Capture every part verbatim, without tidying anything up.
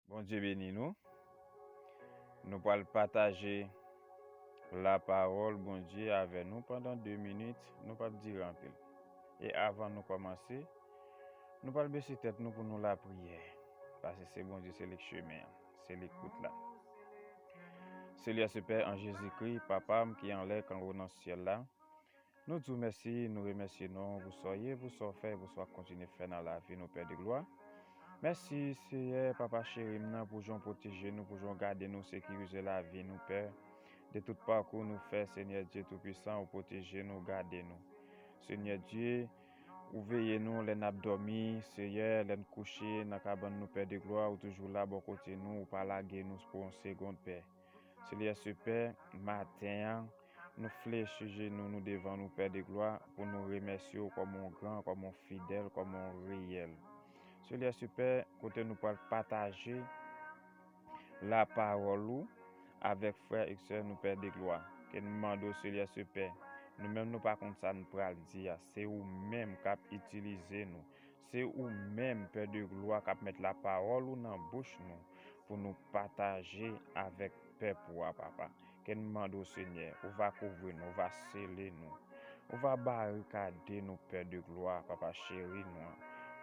Bondye beni nou. Nou pral pataje lapawòl Bondye avè nou pandan de minit. Nou p ap dire anpil. E avan nou kòmanse, nou pral bese tèt nou pou nou lapriyè. Paske se Bondye, se li k chemen an, se li k wout la. Senyè, se Pè an Jezikri, Papa m ki anlè, k anwo nan syèl la. Nou di w mèsi, nou remèsye non w pou sa w ye, pou sa w fè, pou sa w ap kontinye fè nan lavi nou, Pè de glwa. Mèsi, Seyè, Papa cheri m nan, pou jan w pwoteje nou, pou jan w gade nou, sekirize lavi nou, Pè. De tout pakou nou fè, Senyè Dye Toupisan, ou pwoteje nou, gade nou. Senyè Dye, ou veye nou lè n ap dòmi, Seyè, lè n kouche nan kabann nou, Pè de glwa, ou toujou la bò kote nou, ou pa lage nou pou yon segonn, Pè. Senyè, se Pè, maten an, nou flechi jenou nou devan nou, Pè de glwa, pou nou remèsye w kòm yon gran, kòm yon fidèl, kòm yon reyèl. Senyè, se Pè, kote nou pral pataje lapawòl ou avèk frè e sè nou, Pè de glwa. Ke n mande w, Senyè, se Pè, nou menm nou pa konn sa n pral di a, se ou menm k ap itilize nou. Se ou menm, Pè de glwa, k ap met lapawòl ou nan bouch nou pou nou pataje avèk pèp ou a, Papa. Ke n mande w, Senyè, ou va kouvri nou, ou va sele nou, ou va barikade nou, Pè de glwa, Papa cheri nou an,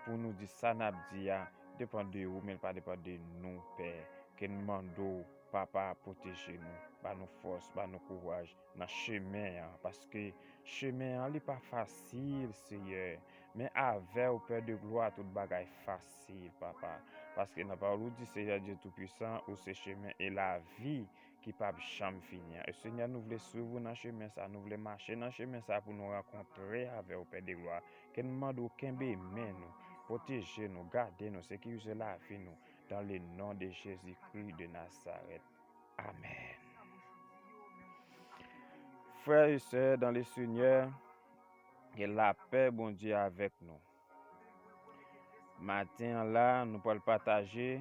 pou nou di sa n ap di a depann de ou, men l pa depann de nou, Pè. Ke n mande w, Papa, pwoteje nou, ba nou fòs, ba nou kouraj nan chemen an, paske chemen an, li pa fasil, Seyè. Men avè w, Pè de glwa, tout bagay fasil, Papa. Paske nan pawòl ou di, Seyè Dye Toupisan, ou se chemen e lavi ki p ap janm fini an. E Senyè, nou vle swiv ou nan chemen sa, nou vle mache nan chemen sa pou nou rankontre avè w, Pè de glwa. Ke n mande w kenbe men nou, pwoteje nou, gade nou, sekirize lavi nou, dans le nom de Jésus-Christ de Nazareth. Amèn. Frè e sè dans le Seigneur, ke lapè Bondye avèk nou. Maten an la, nou pral pataje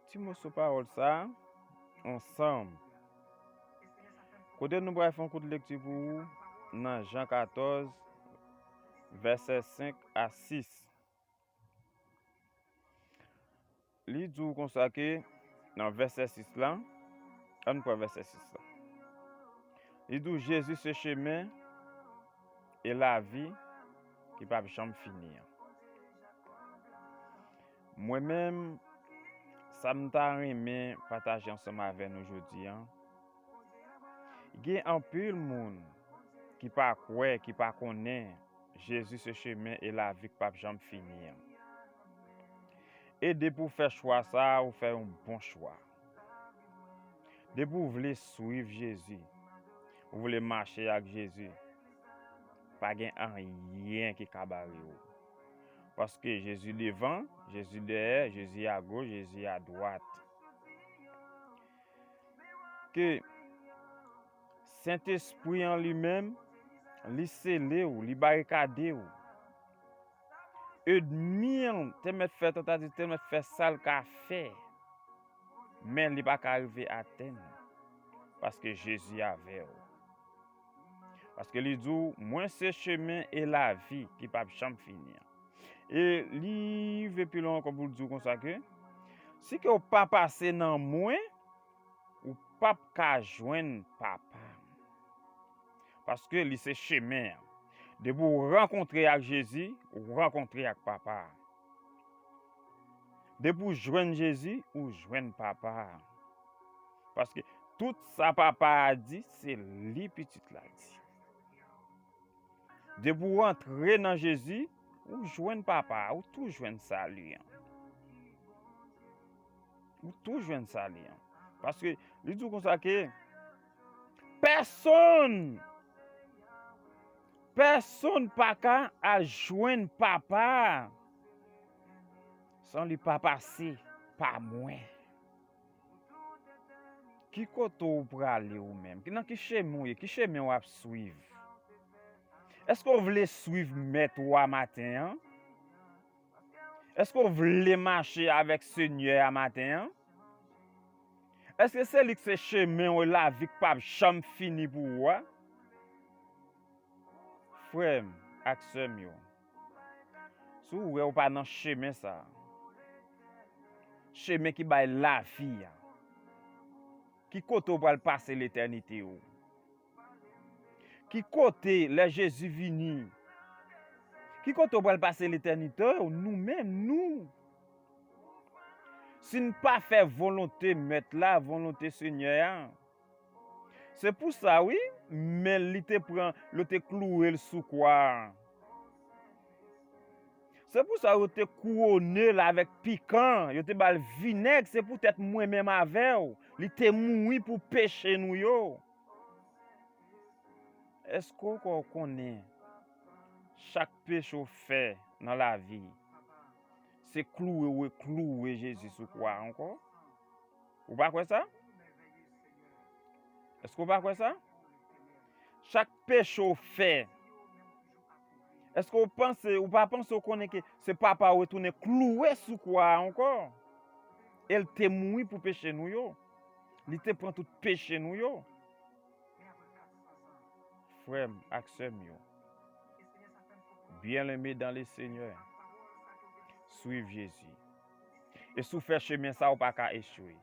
ti moso pawòl sa a ansanm. Kote nou pral fè yon kout lekti pou ou nan Jan katòz, vèsè senk a sis. Li di w konsa ke nan vèsè sis la, ann pran vèsè sis la. Li di w Jezi se chemen e lavi ki p ap janm fini an. Mwen menm, sa m ta renmen pataje ansanm avè nou jodi an, gen anpil moun ki pa kwè, ki pa konnen Jezi se chemen e lavi k p ap janm fini an. E depi w fè chwa sa a, ou fè yon bon chwa. Depi w vle swiv Jezi, ou vle mache ak Jezi, pa gen anyen ki ka bare w. Paske Jezi devan, Jezi dèyè, Jezi agoch, Jezi adwat. Ke Sentespri an li menm, li sele w, li barikade w. Ènmi an te mèt fè tantativ, te mèt fè sa l ka fè. Men li pa ka rive atenn ou. Paske Jezi avè w. Paske li di w, mwen se chemen e lavi ki p ap janm fini an. E li rive pi lwen ankò pou l di w konsa ke, si ke w pa pase nan mwen, ou p ap ka jwenn Papa. Paske li se chemen an. Depi w rankontre ak Jezi, ou rankontre ak Papa. Depi w jwenn Jezi, ou jwenn Papa. Paske tout sa Papa a di, se li Pitit la di. Depi w rantre nan Jezi, ou jwenn Papa a, ou tou jwenn sali an. Ou tou jwenn sali an. Paske li di w konsa ke pèsonn, pèsonn pa ka al jwenn Papa a san li pa pase pa mwen. Ki kote w prale ou menm? Nan ki chemen w ye? Ki chemen w ap swiv? Èske w vle swiv Mèt ou a maten an? Èske w vle mache avèk Senyè a maten an? Èske se li k se chemen w e lavi k p ap janm fini pou ou a? Frè m ak sè m yo, si w wè w pa nan chemen sa a, chemen ki bay lavi a. Ki kote w pral pase letènite w? Ki kote, lè Jezi vini, ki kote w pral pase letènite w? Nou menm, nou. Si n pa fè volonte Mèt la, volonte Senyè a, se pou sa, wi, men li te pran, yo te klouwe l sou kwa a. Se pou sa yo te kouwone l avèk pikan, yo te ba l vinèg, se poutèt mwen menm avè w, li te mouri pou peche nou yo. Èske w kwè w konnen chak peche w fè nan lavi, se klouwe w klouwe Jezi sou kwa a ankò? Ou pa kwè sa? Èske w pa kwè sa? Chak peche w fè, èske w panse, ou pa panse w konnen ke se Papa w retounen klouwe sou kwa a ankò? E l te mouri pou peche nou yo. Li te pran tout peche nou yo. Frè m ak sè m yo, bien-aimé dans le Seigneur, suiv Jezi. E si w fè chemen sa, ou pa ka echwe.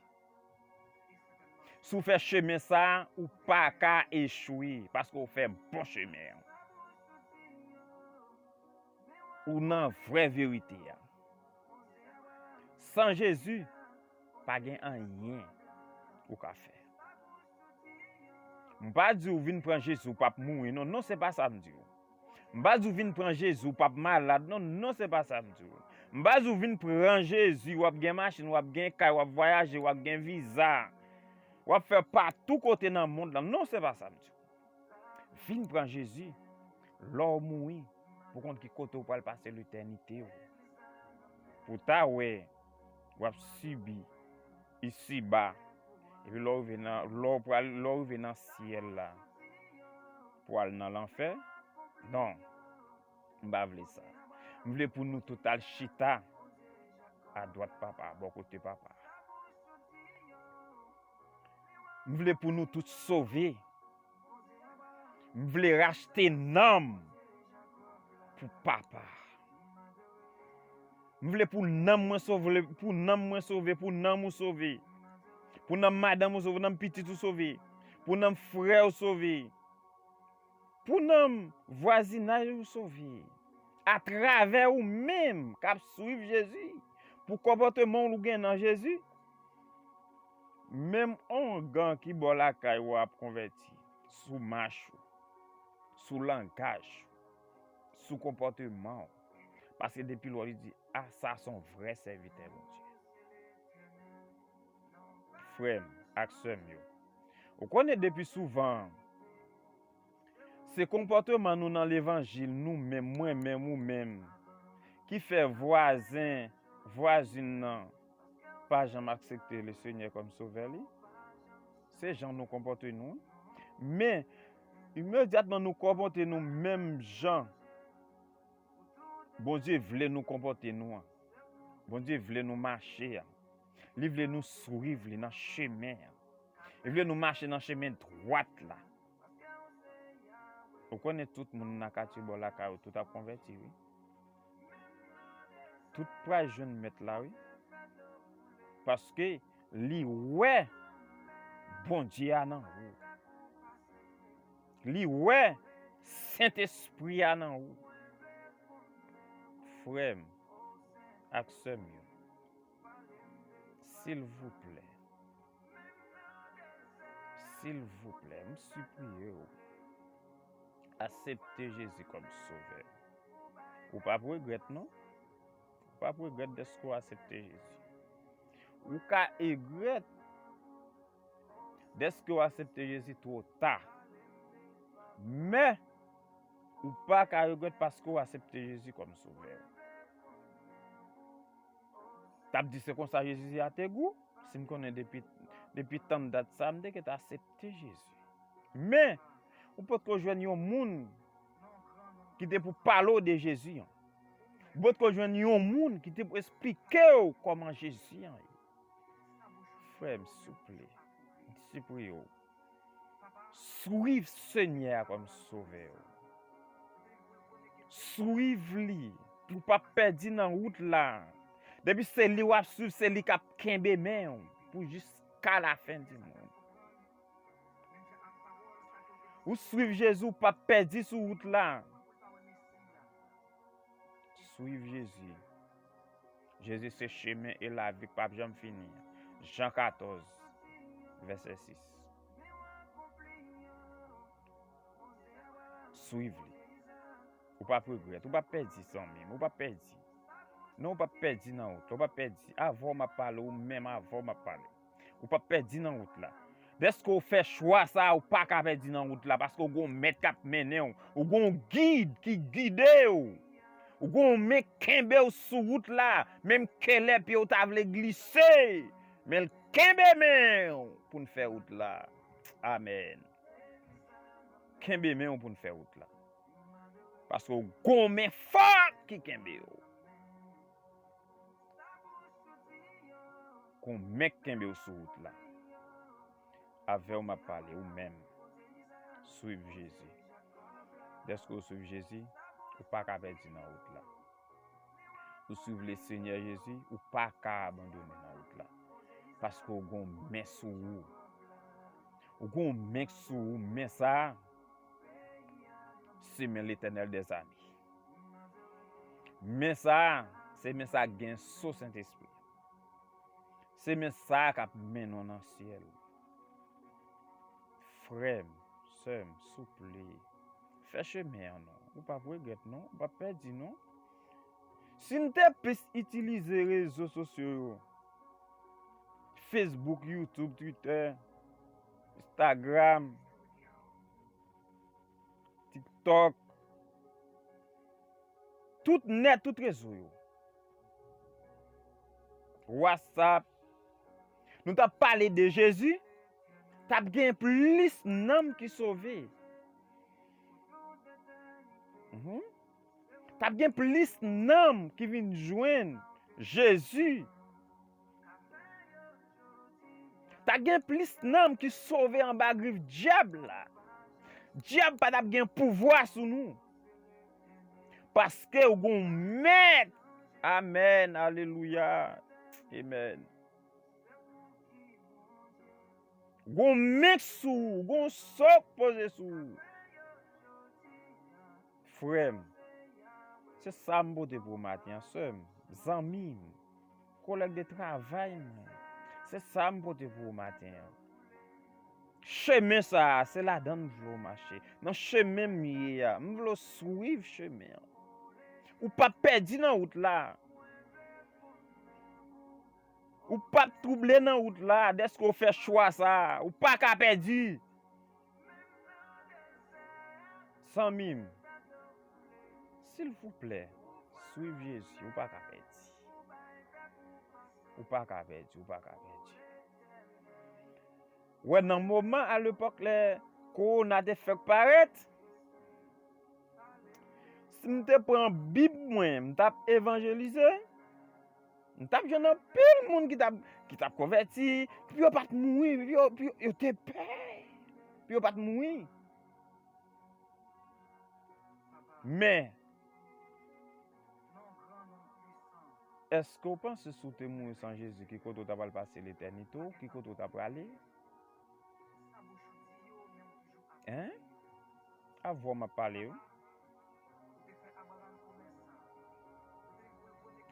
Si w fè chemen sa, ou pa ka echwe, paske w fè bon chemen an. Ou nan vrè verite a. San Jezi, pa gen anyen ou ka fè. M pa di w vin pran Jezi, w p ap mouri. Non, non, se pa sa m di w. M pa di w vin pran Jezi, w p ap malad. Non, non, se pa sa m di w. M pa di w vin pran Jezi, w ap gen machin, w ap gen kay, w ap vwayaje, w ap gen viza. W ap fè patou kote nan mond lan. Non, se pa sa m di w. Vin pran Jezi lè w mouri pou konn ki kote w pral pase letènite w. Pou ta wè w ap sibi isiba, epi lè w rive nan, lè w pral, lè w rive nan syèl la, pou al nan lanfè. Non, m pa vle sa. M vle pou nou tout al chita adwat Papa, bò kote Papa. M vle pou nou tout sove. M vle rachte nanm pou Papa. M vle pou nanm mwen sove, pou nanm mwen sove, pou nanm ou sove. Pou nanm madanm ou sove, pou nanm pitit ou sove. Pou nanm frè ou sove. Pou nanm vwazinaj ou sove. Atravè ou menm k ap swiv Jezi. Pou konpòteman w ou gen nan Jezi. Menm ongan ki bò lakay ou ap konvèti sou mach ou, sou langaj ou, sou konpòteman w. Paske depi lè w li di, "A, sa se yon vrè sèvitè Bondye." Frè m ak sè m yo, ou konnen depi souvan, se konpòteman nou nan levanjil, nou menm, mwen menm, ou menm, ki fè vwazen, vwazin nan pa janm aksepte Lesenyè kòm Sovè li. Se jan nou konpòte nou. Men, imedyatman nou konpòte nou menm jan Bondye vle nou konpòte nou an, Bondye vle nou mache a, li vle nou swiv li nan chemen an. Li vle nou mache nan chemen dwat la. Ou konnen tout moun nan katye bò lakay ou, tout ap konvèti, wi. Tout pral jwenn Mèt la, wi. Paske li wè Bondye a nan ou. Li wè Sentespri a nan ou. Frè m ak sè m yo, silvouplè, silvouplè, m sipriye w, aksepte Jezi kòm Sovè. Ou p ap regrèt, non. Ou p ap regrèt dèske w aksepte Jezi. Ou ka regrèt dèske w aksepte Jezi twò ta. Men, ou pa ka regrèt paske w aksepte Jezi kòm Sovè w. T ap di se konsa Jezi a te gou. Si m konnen depi, depi tann dat sa, m te gentan aksepte Jezi. Men, ou potko jwenn yon moun ki te pou pale w de Jezi an. Ou potko jwenn yon moun ki te pou esplike w kòman Jezi an ye. Frè m, souple, m sipriye w. Swiv Senyè a kòm Sovè w. Swiv li pou w pa pèdi nan wout la. Depi se li w ap swiv, se li k ap kenbe men w pou jiska lafen di monn. Ou swiv Jezi, ou p ap pèdi sou wout la. Swiv Jezi. Jezi se chemen e lavi k p ap janm fini an. Jan katòz, vèsè sis. Swiv li. Ou p ap regrèt. Ou p ap pèdi, zanmi m. Ou p ap pèdi. Non, ou p ap pèdi nan wout la. Ou p ap pèdi. Avè w m ap pale, ou menm avè w m ap pale. Ou p ap pèdi nan wout la. Dèske w fè chwa sa a, ou pa ka pèdi nan wout la, paske w gon mèt k ap mennen w. Ou gon gid ki gide w. Ou gon men k kenbe w sou wout la, menm ke lè pye w ta vle glise, men l kenbe men w pou n fè wout la. Amèn. Kenbe men w pou n fè wout la. Paske w gon men fò ki kenbe w. Gon men k kenbe w sou wout la. Avè w m ap pale, ou menm. Swiv Jezi. Dèske w swiv Jezi, ou pa ka pèdi nan wout la. Ou swiv Lesenyè Jezi, ou pa ka abandone nan wout la. Paske w gon men sou ou. Ou gon men k sou ou, men sa a, se men Letènèl dèzame. Men sa a, se men sa a k gen so Sentespri. Se men sa a k ap mennen w nan syèl. Frè m, sè m, souple, fè chemen an non. Ou p ap regrèt non, ou p ap pèdi non. Si n te plis itilize rezo sosyo yo, Facebook, YouTube, Twitter, Instagram, TikTok, tout nèt, tout rezo yo. WhatsApp. Nou t ap pale de Jezi, t ap gen plis nanm ki sove. Mhm. T ap gen plis nanm ki vin jwenn Jezi. T ap gen plis nanm ki sove anba grif dyab la. Dyab pa t ap gen pouvwa sou nou. Paske w gon mèt. Amèn. Alelouya. Amèn. Gon men k sou ou, gon so k poze sou ou. Frè m, se sa m pote pou ou maten an, sè m, zanmi m, kolèg de travay mwen. Se sa m pote pou ou maten an. Chemen sa a, se ladan l m vle w mache. Nan chemen m ye a, m vle w swiv chemen an. Ou p ap pèdi nan wout la. Ou p ap twouble nan wout la, dèske w fè chwa sa a. Ou pa ka pèdi. Zanmi m, silvouplè, swiv Jezi, ou pa ka pèdi. Ou pa ka pèdi, ou pa ka pèdi. Wè, nan moman, alepòk lè kowona te fèk parèt, si m te pran Bib mwen, m t ap evanjelize, m t ap jwenn anpil moun ki t ap, ki t ap konvèti, epi yo pa t mouri, epi yo, epi yo, yo te pè, epi yo pa t mouri. Men, èske w panse si w te mouri san Jezi, ki kote w ta pral pase letènite w? Ki kote w ta prale? Hein? Avè w m ap pale wi.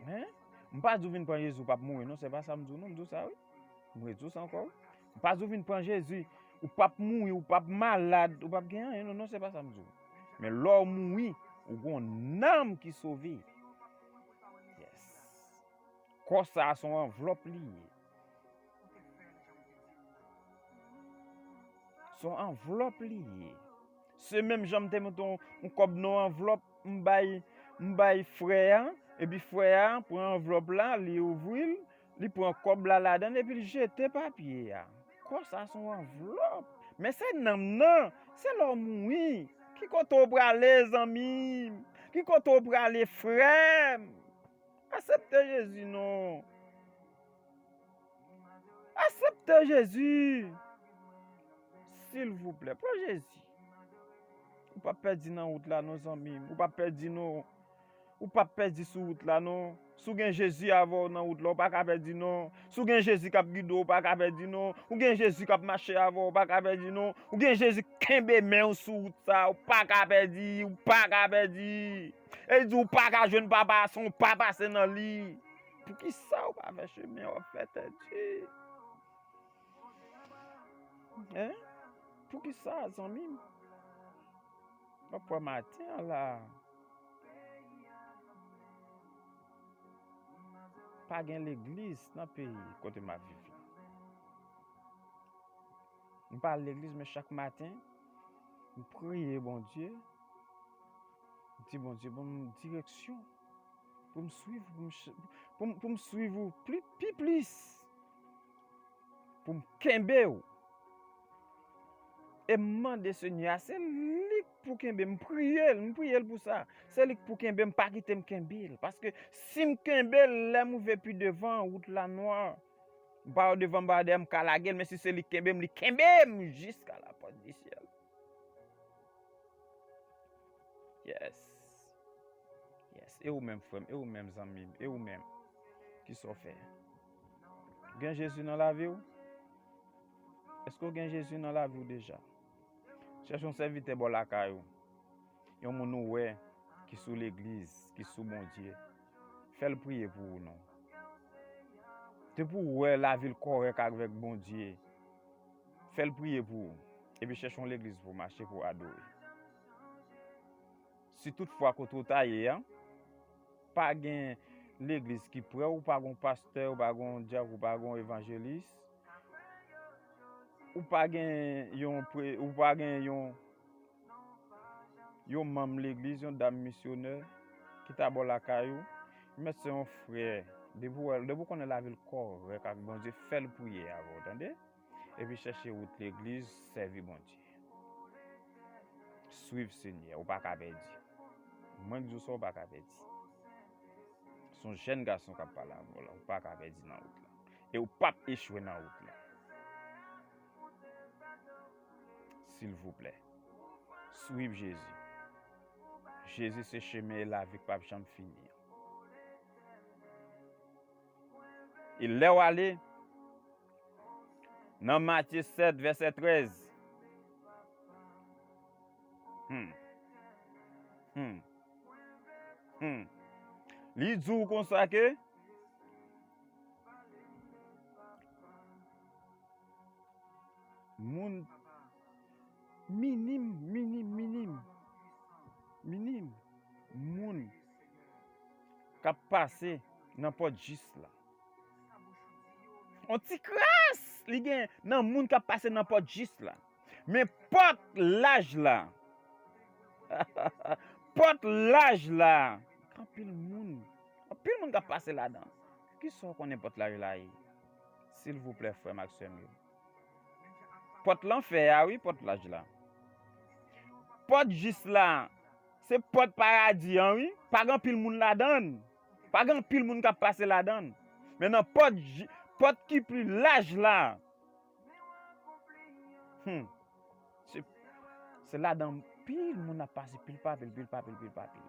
Hein? M pa di w vin pran Jezi, w p ap mouri non, se pa sa m di w non, m di w sa wi. M redi w sa ankò wi. M pa di w vin pran Jezi, ou p ap mouri, ou p ap malad, ou p ap gen anyen non, non, se pa sa m di w. Men lè w mouri, ou gon nanm ki sove. Yes. Kò sa a se yon anvlòp li ye. Se yon anvlòp li ye. Se menm jan m te mete yon, yon kòb nan yon anvlòp, m bay, m bay frè a, epi frè a pran anvlòp la, li ouvri l, li pran kòb la ladan l, epi l jete papye a. Kò sa se yon anvlòp. Men se nanm nan, se lè w mouri. Ki kote w prale, zanmi m? Ki kote w prale, frè m? Aksepte Jezi non. Aksepte Jezi. Silvouplè, pran Jezi. Ou p ap pèdi nan wout la non, zanmi m. Ou p ap pèdi non. Ou p ap pèdi sou wout la non. Si w gen Jezi avè w nan wout la, ou pa ka pèdi non. Si w gen Jezi k ap gide w, ou pa ka pèdi non. Ou gen Jezi k ap mache avè w, ou pa ka pèdi non. Ou gen Jezi k kenbe men w sou wout sa, ou pa ka pèdi, ou pa ka pèdi. E li di ou pa ka jwenn papa san w pa pase nan li. Poukisa ou pa fè chemen w ap fè tèt di? Hein? Poukisa, zanmi m? W ap wè maten an la. Pa gen legliz nan peyi kote m ap viv la. M pa al legliz, men chak maten, m priye Bondye. M di Bondye, ban m direksyon pou m swiv, pou m ch-, pou m, pou m swiv ou pli, pi plis. Pou m kenbe w. E m mande Senyè a, se li k pou kenbe m. M priye l, m priye l pou sa. Se li k pou kenbe m, pa kite m kenbe l. Paske si m kenbe l, lè m rive pi devan, wout la nwa. M pa wè devan m, pa wè dèyè m, m ka lage l, men si se li k kenbe m, li kenbe m jiska lapòt di syèl. Yes. Yes. E ou menm, frè m? E ou menm, zanmi m? E ou menm? Kisa w fè? Ou gen Jezi nan lavi w? Èske w gen Jezi nan lavi w deja? Chèche yon sèvitè bò lakay ou. Yon moun ou wè ki sou legliz, ki sou Bondye. Fè l priye pou ou non. Depi w wè lavi l kòrèk avèk Bondye, fè l priye pou ou. Epi chèche yon legliz pou w mache, pou w adore. Si toutfwa kote w ta ye a, pa gen legliz ki prè, ou pa gen yon pastè, ou pa gen yon dyak, ou pa gen yon evanjelis, ou pa gen yon pre-, ou pa gen yon, yon manm legliz, yon dam misyonè ki ta bò lakay ou, men se yon frè. Depi w wè, depi w konnen lavi l kòrèk ak Bondye, fè l priye avè w, tande? Epi chèche wout legliz, sèvi Bondye. Swiv Senyè, ou pa ka pèdi. Mwen k di w sa, ou pa ka pèdi. Se yon jèn gason k ap pale avè w la, ou pa ka pèdi nan wout la. E ou p ap echwe nan wout la. Silvouplè, swiv Jezi. Jezi se chemen e lavi k p ap janm fini an. E lè w ale, nan Matye sèt, vèsè trèz. Hmm. Hmm. Hmm. Li di w konsa ke moun minim, minim, minim, minim moun k ap pase nan pòt jis la. On ti kras li gen nan moun k ap pase nan pòt jis la. Men pòt laj la. Pòt laj la. Anpil moun. Anpil moun k ap pase ladan. Kisa w konnen pòt laj la ye? Silvouplè, frè m ak sè m yo. Pòt lanfè a, wi, pòt laj la. Pòt jis la, se pòt paradi an, wi. Pa gen anpil moun ladan l. Pa gen anpil moun k ap pase ladan l. Men nan pòt ji-, pòt ki pi laj la, hmm, se, se ladan anpil moun ap pase, pil pa pil, pil pa pil, pil pa pil.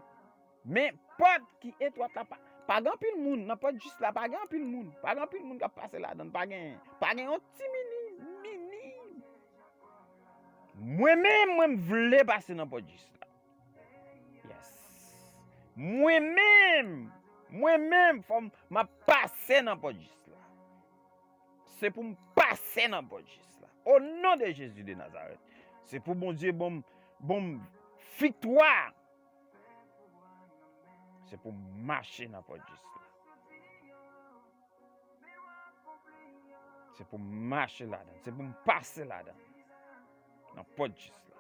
Men pòt ki etwat la, pa, pa gen anpil moun. Nan pòt jis la, pa gen anpil moun. Pa gen anpil moun k ap pase ladan l. Pa gen, pa gen yon ti mini, mini. Mwen menm, mwen m vle pase nan pòt jis la. Yes. Mwen menm, mwen menm, fò m, m ap pase nan pòt jis la. Se pou m pase nan pòt jis la. O non de Jezi de Nazarèt. Se pou Bondye ban m, ban m viktwa. Se pou m mache nan pòt jis la. Se pou m mache ladan l. Se pou m pase ladan l. Nan pòt jis la.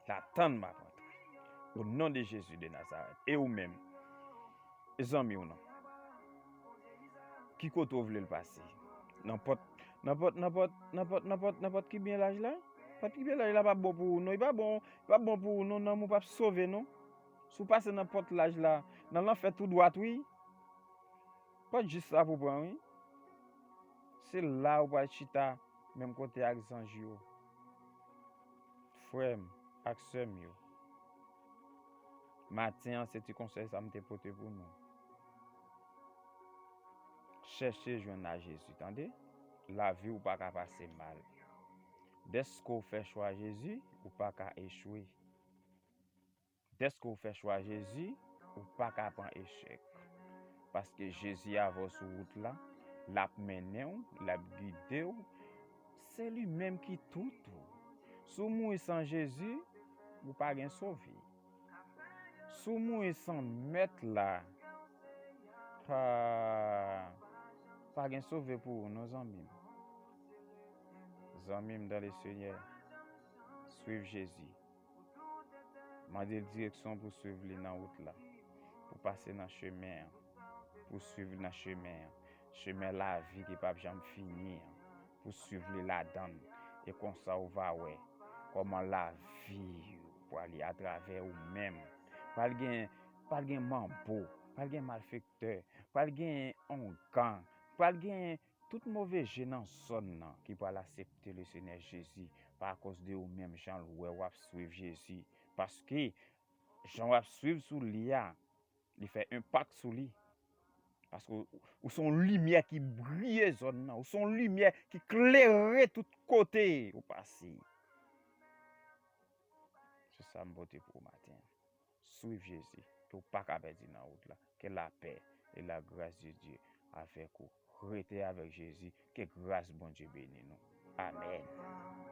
La tann m ap antre. O non de Jezi de Nazarèt. E ou menm? E zanmi w nan? Ki kote w vle l pase? Nan pòt, nan pòt, nan pòt, nan pòt, nan pòt, nan pòt ki byen laj la? Pòt ki byen laj la p ap bon pou ou non. Li pa bon, li p ap bon pou ou non. Nanm ou p ap sove non. Si w pase nan pòt laj la, nan lanfè tou dwat wi. Pòt jis la pou pran wi. Se la ou pral chita menm kote ak zanj yo. Frè m ak sè m yo, maten an se ti konsèy sa m te pote pou nou. Chèche jwenn a Jezi, tande. Lavi w pa ka pase mal. Dèske w fè chwa Jezi, ou pa ka echwe. Dèske w fè chwa Jezi, ou pa ka pran echèk. Paske Jezi avè w sou wout la, l ap mennen w, l ap gide w. Se li menm ki tout ou. Si w mouri san Jezi, ou pa gen sove. Si w mouri san Mèt la, pa, pa gen sove pou ou non, zanmi m. Zanmi m dan le Senyè, swiv Jezi. Mande l direksyon pou swiv li nan wout la, pou pase nan chemen an, pou swiv li nan chemen an, chemen lavi ki p ap janm fini an, pou swiv li ladan l. E konsa ou va wè kòman lavi w prale atravè ou menm. Pral gen, pral gen manbo, pral gen malfektè, pral gen ongan, pral gen tout move je nan zòn nan ki pral aksepte le Senyè Jezi pa akoz de ou menm jan l wè w ap swiv Jezi. Paske jan w ap swiv sou li a, li fè enpak sou li. Paske ou, ou se yon limyè ki briye zòn nan, ou se yon limyè ki klere tout kote ou pase. Se sa m pote pou ou maten an. Swiv Jezi, ke w pa ka pèdi nan wout la. Ke lapè e lagras de Dye avèk ou. Rete avèk Jezi, ke gras Bondye beni nou. Amèn.